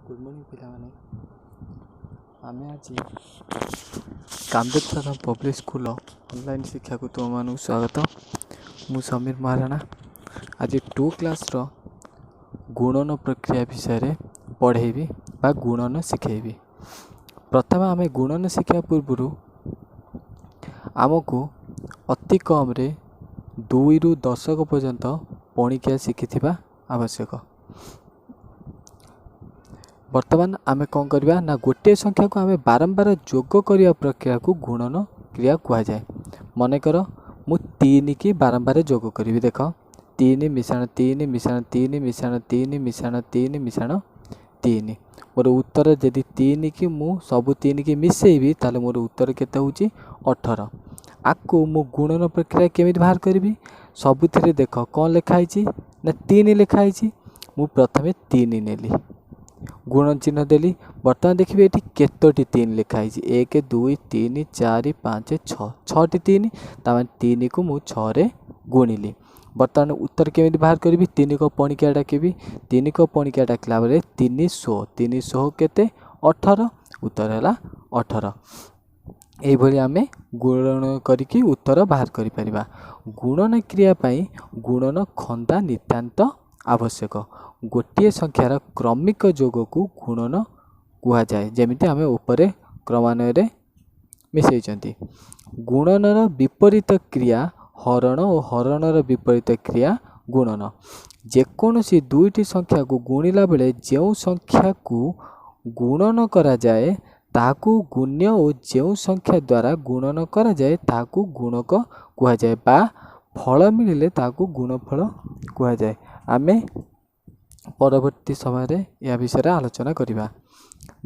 Good morning ପିଲାମାନେ। ଆମେ ଆଜି କାମଦେବ ପବ୍ଲିକ୍ ସ୍କୁଲ୍ର ଅନଲାଇନ୍ ଶିକ୍ଷାକୁ ତୁମମାନଙ୍କୁ ସ୍ୱାଗତ। ମୁଁ ସମୀର ମହାରଣା। ଆଜି ଟୁ କ୍ଲାସ୍ର ଗୁଣନ ପ୍ରକ୍ରିୟା ବିଷୟରେ ପଢ଼େଇବି ବା ଗୁଣନ ଶିଖେଇବି। ପ୍ରଥମେ ଆମେ ଗୁଣନ ଶିଖିବା ପୂର୍ବରୁ ଆମକୁ ଅତି କମ୍ରେ 2ରୁ ଦଶକ ପର୍ଯ୍ୟନ୍ତ ପଣିକିଆ ଶିଖିଥିବା ଆବଶ୍ୟକ। ବର୍ତ୍ତମାନ ଆମେ କ'ଣ କରିବା ନା, ଗୋଟିଏ ସଂଖ୍ୟାକୁ ଆମେ ବାରମ୍ବାର ଯୋଗ କରିବା ପ୍ରକ୍ରିୟାକୁ ଗୁଣନ କ୍ରିୟା କୁହାଯାଏ। ମନେକର ମୁଁ 3କି ବାରମ୍ବାର ଯୋଗ କରିବି। ଦେଖ, 3 ମିଶାଣ 3 ମିଶାଣ 3 ମିଶାଣ 3 ମିଶାଣ 3 ମିଶାଣ 3। ମୋର ଉତ୍ତର, ଯଦି 3କି ମୁଁ ସବୁ 3କି ମିଶାଇବି, ତାହେଲେ ମୋର ଉତ୍ତର କେତେ ହେଉଛି? 18। ଆକୁ ମୁଁ ଗୁଣନ ପ୍ରକ୍ରିୟା କେମିତି ବାହାର କରିବି? ସବୁଥିରେ ଦେଖ କ'ଣ ଲେଖା ହେଇଛି ନା 3 ଲେଖା ହେଇଛି। ମୁଁ ପ୍ରଥମେ 3 ନେଲି, ଗୁଣନ ଚିହ୍ନ ଦେଲି। ବର୍ତ୍ତମାନ ଦେଖିବି ଏଠି କେତୋଟି 3 ଲେଖା ହେଇଛି। 1, 2, 3, 4, 5, 6, 6ଟି 3। ତାମାନେ 3କୁ ମୁଁ 6ରେ ଗୁଣିଲି। ବର୍ତ୍ତମାନ ଉତ୍ତର କେମିତି ବାହାର କରିବି? ତିନିକ ପଣିକିଆ ଡାକିବି। ତିନିକ ପଣିକିଆ ଡାକିଲା ବେଳେ ତିନି ଶହ, ତିନି ଶହ କେତେ? 18। ଉତ୍ତର ହେଲା 18। ଏଇଭଳି ଆମେ ଗୁଣନ କରିକି ଉତ୍ତର ବାହାର କରିପାରିବା। ଗୁଣନ କ୍ରିୟା ପାଇଁ ଗୁଣନ ଖନ୍ଦା ନିତାନ୍ତ ଆବଶ୍ୟକ। ଗୋଟିଏ ସଂଖ୍ୟାର କ୍ରମିକ ଯୋଗକୁ ଗୁଣନ କୁହାଯାଏ, ଯେମିତି ଆମେ ଉପରେ କ୍ରମାନ୍ୱୟରେ ମିଶାଇଛନ୍ତି। ଗୁଣନର ବିପରୀତ କ୍ରିୟା ହରଣ ଓ ହରଣର ବିପରୀତ କ୍ରିୟା ଗୁଣନ। ଯେକୌଣସି ଦୁଇଟି ସଂଖ୍ୟାକୁ ଗୁଣିଲା ବେଳେ ଯେଉଁ ସଂଖ୍ୟାକୁ ଗୁଣନ କରାଯାଏ ତାହାକୁ ଗୁଣ୍ୟ ଓ ଯେଉଁ ସଂଖ୍ୟା ଦ୍ୱାରା ଗୁଣନ କରାଯାଏ ତାହାକୁ ଗୁଣକ କୁହାଯାଏ, ବା ଫଳ ମିଳିଲେ ତାହାକୁ ଗୁଣଫଳ କୁହାଯାଏ। ଆମେ ପରବର୍ତ୍ତୀ ସମୟରେ ଏହା ବିଷୟରେ ଆଲୋଚନା କରିବା।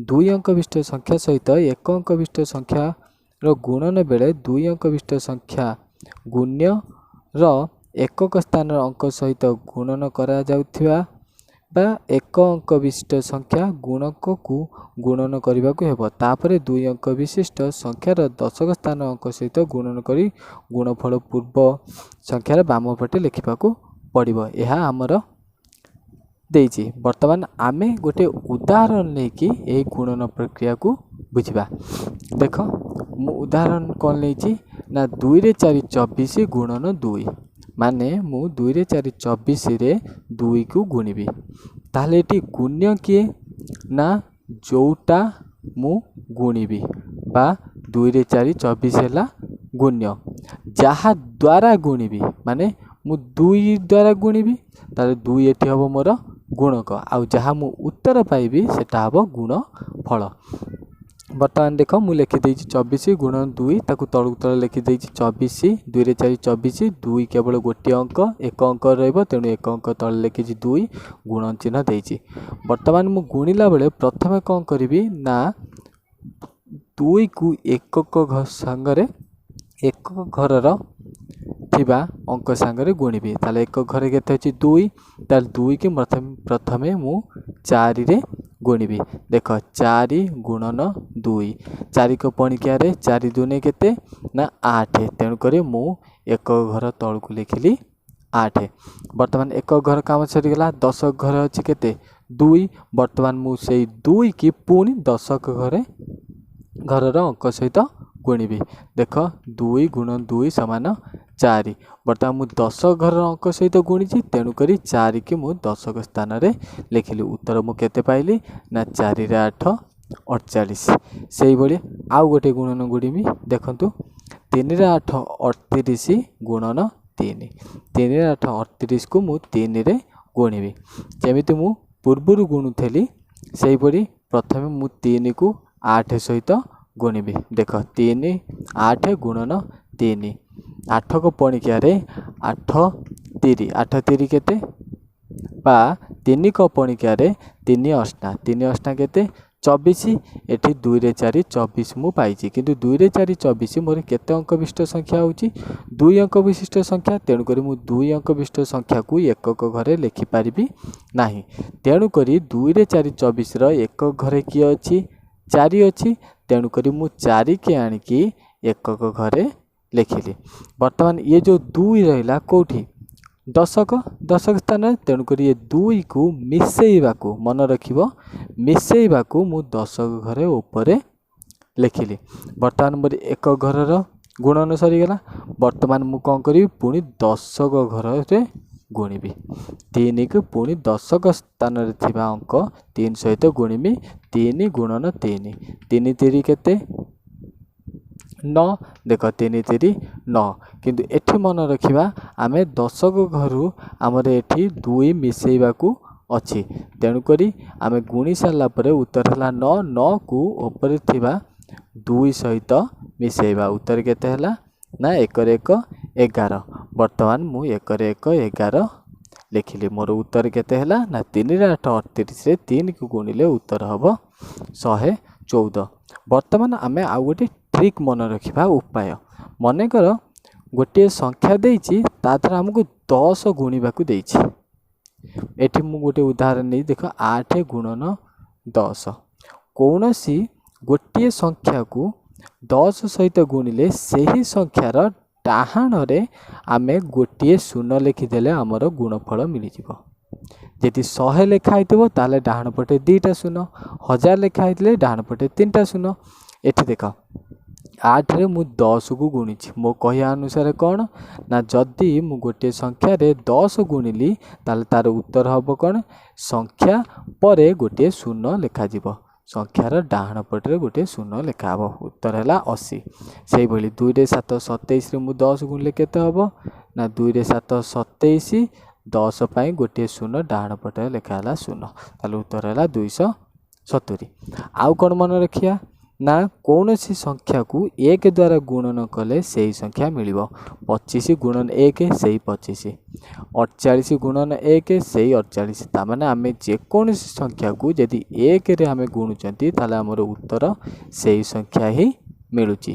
2 ଅଙ୍କ ବିଶିଷ୍ଟ ସଂଖ୍ୟା ସହିତ 1 ଅଙ୍କ ବିଶିଷ୍ଟ ସଂଖ୍ୟାର ଗୁଣନ ବେଳେ 2 ଅଙ୍କ ବିଶିଷ୍ଟ ସଂଖ୍ୟା ଗୁଣ୍ୟର ଏକକ ସ୍ଥାନର ଅଙ୍କ ସହିତ ଗୁଣନ କରାଯାଉଥିବା ବା 1 ଅଙ୍କ ବିଶିଷ୍ଟ ସଂଖ୍ୟା ଗୁଣକକୁ ଗୁଣନ କରିବାକୁ ହେବ। ତାପରେ 2 ଅଙ୍କ ବିଶିଷ୍ଟ ସଂଖ୍ୟାର ଦଶକ ସ୍ଥାନ ଅଙ୍କ ସହିତ ଗୁଣନ କରି ଗୁଣଫଳ ପୂର୍ବ ସଂଖ୍ୟାର ବାମ ପଟେ ଲେଖିବାକୁ ପଡ଼ିବ। ଏହା ଆମର ଦେଇଛି। ବର୍ତ୍ତମାନ ଆମେ ଗୋଟେ ଉଦାହରଣ ନେଇକି ଏହି ଗୁଣନ ପ୍ରକ୍ରିୟାକୁ ବୁଝିବା। ଦେଖ, ମୁଁ ଉଦାହରଣ କ'ଣ ନେଇଛି ନା, 2ରେ 4 24 ଗୁଣନ 2। ମାନେ ମୁଁ 2ରେ 4 24ରେ 2କୁ ଗୁଣିବି। ତାହେଲେ ଏଠି ଗୁଣ୍ୟ କିଏ ନା ଯେଉଁଟା ମୁଁ ଗୁଣିବି, ବା 2ରେ 4 24 ହେଲା ଗୁଣ୍ୟ। ଯାହା ଦ୍ୱାରା ଗୁଣିବି, ମାନେ ମୁଁ 2 ଦ୍ୱାରା ଗୁଣିବି, ତାହେଲେ 2 ଏଠି ହେବ ମୋର ଗୁଣକ, ଆଉ ଯାହା ମୁଁ ଉତ୍ତର ପାଇବି ସେଟା ହେବ ଗୁଣଫଳ। ବର୍ତ୍ତମାନ ଦେଖ, ମୁଁ ଲେଖିଦେଇଛି 24 ଗୁଣ 2। ତାକୁ ତଳକୁ ତଳେ ଲେଖିଦେଇଛି 24, 2ରେ 4 24। 2 କେବଳ ଗୋଟିଏ ଅଙ୍କ, 1 ଅଙ୍କ ରହିବ, ତେଣୁ 1 ଅଙ୍କ ତଳେ ଲେଖିଛି 2, ଗୁଣ ଚିହ୍ନ ଦେଇଛି। ବର୍ତ୍ତମାନ ମୁଁ ଗୁଣିଲା ବେଳେ ପ୍ରଥମେ କ'ଣ କରିବି ନା, 2କୁ ଏକକ ସାଙ୍ଗରେ, ଏକକ ଘରର ଥିବା ଅଙ୍କ ସାଙ୍ଗରେ ଗୁଣିବି। ତାହେଲେ ଏକ ଘରେ କେତେ ଅଛି? 2। ତାହେଲେ 2କି ପ୍ରଥମେ ମୁଁ 4ରେ ଗୁଣିବି। ଦେଖ, 4 ଗୁଣନ 2, ଚାରିକ ପଣିକିଆରେ 4 ଦୁନେ କେତେ ନା 8। ତେଣୁକରି ମୁଁ ଏକ ଘର ତଳକୁ ଲେଖିଲି 8। ବର୍ତ୍ତମାନ ଏକ ଘର କାମ ସରିଗଲା। ଦଶକ ଘର ଅଛି କେତେ? 2। ବର୍ତ୍ତମାନ ମୁଁ ସେଇ 2କି ପୁଣି ଦଶକ ଘରେ ଘରର ଅଙ୍କ ସହିତ ଗୁଣିବି। ଦେଖ, 2 ଗୁଣ 2 ସମାନ 4। ବର୍ତ୍ତମାନ ମୁଁ ଦଶ ଘରର ଅଙ୍କ ସହିତ ଗୁଣିଛି, ତେଣୁକରି 4କି ମୁଁ ଦଶକ ସ୍ଥାନରେ ଲେଖିଲି। ଉତ୍ତର ମୁଁ କେତେ ପାଇଲି ନା 4ରେ 8 48। ସେଇଭଳି ଆଉ ଗୋଟେ ଗୁଣନ ଗୁଣିବି। ଦେଖନ୍ତୁ, 3ରେ 8 38 ଗୁଣନ 3। 3ରେ 8 38କୁ ମୁଁ 3ରେ ଗୁଣିବି। ଯେମିତି ମୁଁ ପୂର୍ବରୁ ଗୁଣୁଥିଲି, ସେଇପରି ପ୍ରଥମେ ମୁଁ 3କୁ 8 ସହିତ ଗୁଣିବି। ଦେଖ, 3 8 ଗୁଣନ 3, ଆଠକ ପଣିକିଆରେ 8 ତିରି, 8 ତିରି କେତେ? ବା ତିନିକ ପଣିକିଆରେ 3 ଅଷ୍ଟା, 3 ଅଷ୍ଟା କେତେ? 24। ଏଠି 2ରେ 4 24 ମୁଁ ପାଇଛି। କିନ୍ତୁ 2ରେ 4 24 ମୋର କେତେ ଅଙ୍କ ବିଶିଷ୍ଟ ସଂଖ୍ୟା ହେଉଛି? 2 ଅଙ୍କ ବିଶିଷ୍ଟ ସଂଖ୍ୟା। ତେଣୁକରି ମୁଁ 2 ଅଙ୍କ ବିଶିଷ୍ଟ ସଂଖ୍ୟାକୁ ଏକକ ଘରେ ଲେଖିପାରିବି ନାହିଁ। ତେଣୁକରି 2ରେ 4 24ର ଏକକ ଘରେ କିଏ ଅଛି? 4 ଅଛି। ତେଣୁକରି ମୁଁ 4କି ଆଣିକି ଏକକ ଘରେ ଲେଖିଲି। ବର୍ତ୍ତମାନ ଇଏ ଯେଉଁ 2 ରହିଲା କେଉଁଠି? ଦଶକ, ଦଶକ ସ୍ଥାନରେ। ତେଣୁକରି ଏ 2କୁ ମିଶେଇବାକୁ, ମନେ ରଖିବ, ମିଶେଇବାକୁ ମୁଁ ଦଶକ ଘରେ ଉପରେ ଲେଖିଲି। ବର୍ତ୍ତମାନ ମୋର ଏକ ଘରର ଗୁଣନ ସରିଗଲା। ବର୍ତ୍ତମାନ ମୁଁ କ'ଣ କରିବି? ପୁଣି ଦଶକ ଘରରେ ଗୁଣିବି। 3କୁ ପୁଣି ଦଶକ ସ୍ଥାନରେ ଥିବା ଅଙ୍କ 3 ସହିତ ଗୁଣିବି। 3 ଗୁଣନ 3, 3 ତିରି କେତେ? 9। ଦେଖ, 3 ତିରି 9। କିନ୍ତୁ ଏଠି ମନେ ରଖିବା, ଆମେ ଦଶକ ଘରୁ ଆମର ଏଠି 2 ମିଶେଇବାକୁ ଅଛି। ତେଣୁକରି ଆମେ ଗୁଣି ସାରିଲା ପରେ ଉତ୍ତର ହେଲା 9। 9କୁ ଉପରେ ଥିବା 2 ସହିତ ମିଶେଇବା। ଉତ୍ତର କେତେ ହେଲା ନା 1ରେ 1 11। ବର୍ତ୍ତମାନ ମୁଁ 1ରେ 1 11 ଲେଖିଲି। ମୋର ଉତ୍ତର କେତେ ହେଲା ନା 3ରେ 8 38ରେ 3କୁ ଗୁଣିଲେ ଉତ୍ତର ହେବ 114। ବର୍ତ୍ତମାନ ଆମେ ଆଉ ଗୋଟେ ଟ୍ରିକ୍ ମନେ ରଖିବା ଉପାୟ। ମନେକର ଗୋଟିଏ ସଂଖ୍ୟା ଦେଇଛି, ତା ଦ୍ୱାରା ଆମକୁ 10 ଗୁଣିବାକୁ ଦେଇଛି। ଏଠି ମୁଁ ଗୋଟେ ଉଦାହରଣ ନେଇ ଦେଖ, 8 ଗୁଣନ 10। କୌଣସି ଗୋଟିଏ ସଂଖ୍ୟାକୁ 10 ସହିତ ଗୁଣିଲେ ସେହି ସଂଖ୍ୟାର ଡାହାଣରେ ଆମେ ଗୋଟିଏ ଶୂନ ଲେଖିଦେଲେ ଆମର ଗୁଣଫଳ ମିଳିଯିବ। ଯଦି 100 ଲେଖା ହେଇଥିବ, ତାହେଲେ ଡାହାଣ ପଟେ 2ଟା ଶୂନ। 1000 ଲେଖା ହେଇଥିଲେ ଡାହାଣ ପଟେ 3ଟା ଶୂନ। ଏଠି ଦେଖ, 8ରେ ମୁଁ 10କୁ ଗୁଣିଛି। ମୋ କହିବା ଅନୁସାରେ କ'ଣ ନା ଯଦି ମୁଁ ଗୋଟିଏ ସଂଖ୍ୟାରେ 10 ଗୁଣିଲି, ତାହେଲେ ତା'ର ଉତ୍ତର ହେବ କ'ଣ? ସଂଖ୍ୟା ପରେ ଗୋଟିଏ ଶୂନ ଲେଖାଯିବ। ସଂଖ୍ୟାର ଡାହାଣ ପଟରେ ଗୋଟିଏ ଶୂନ ଲେଖା ହେବ। ଉତ୍ତର ହେଲା 80। ସେଇଭଳି 2ରେ 7 27ରେ ମୁଁ 10 ଗୁଣିଲେ କେତେ ହେବ ନା 2ରେ 7 27, 10 ପାଇଁ ଗୋଟିଏ ଶୂନ ଡାହାଣ ପଟରେ ଲେଖା ହେଲା ଶୂନ। ତାହେଲେ ଉତ୍ତର ହେଲା 270। ଆଉ କ'ଣ ମନେ ରଖିବା ନା କୌଣସି ସଂଖ୍ୟାକୁ 1 ଦ୍ୱାରା ଗୁଣନ କଲେ ସେଇ ସଂଖ୍ୟା ମିଳିବ। 25 ଗୁଣନ 1 ସେଇ 25, 48 ଗୁଣନ 1 ସେଇ 48। ତାମାନେ ଆମେ ଯେକୌଣସି ସଂଖ୍ୟାକୁ ଯଦି 1ରେ ଆମେ ଗୁଣୁଛନ୍ତି, ତାହେଲେ ଆମର ଉତ୍ତର ସେଇ ସଂଖ୍ୟା ହିଁ ମିଳୁଛି।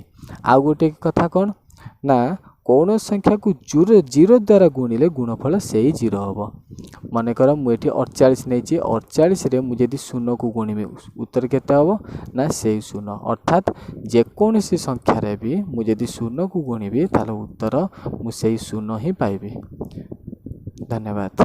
ଆଉ ଗୋଟେ କଥା କ'ଣ ନା କୌଣସି ସଂଖ୍ୟାକୁ 0 ଦ୍ୱାରା ଗୁଣିଲେ ଗୁଣଫଳ ସେଇ 0 ହେବ। ମନେକର ମୁଁ ଏଠି 48 ନେଇଛି। 48ରେ ମୁଁ ଯଦି ଶୂନକୁ ଗୁଣିବି, ଉତ୍ତର କେତେ ହେବ ନା ସେଇ ଶୂନ। ଅର୍ଥାତ୍ ଯେକୌଣସି ସଂଖ୍ୟାରେ ବି ମୁଁ ଯଦି ଶୂନକୁ ଗୁଣିବି, ତାହେଲେ ଉତ୍ତର ମୁଁ ସେଇ ଶୂନ ହିଁ ପାଇବି। ଧନ୍ୟବାଦ।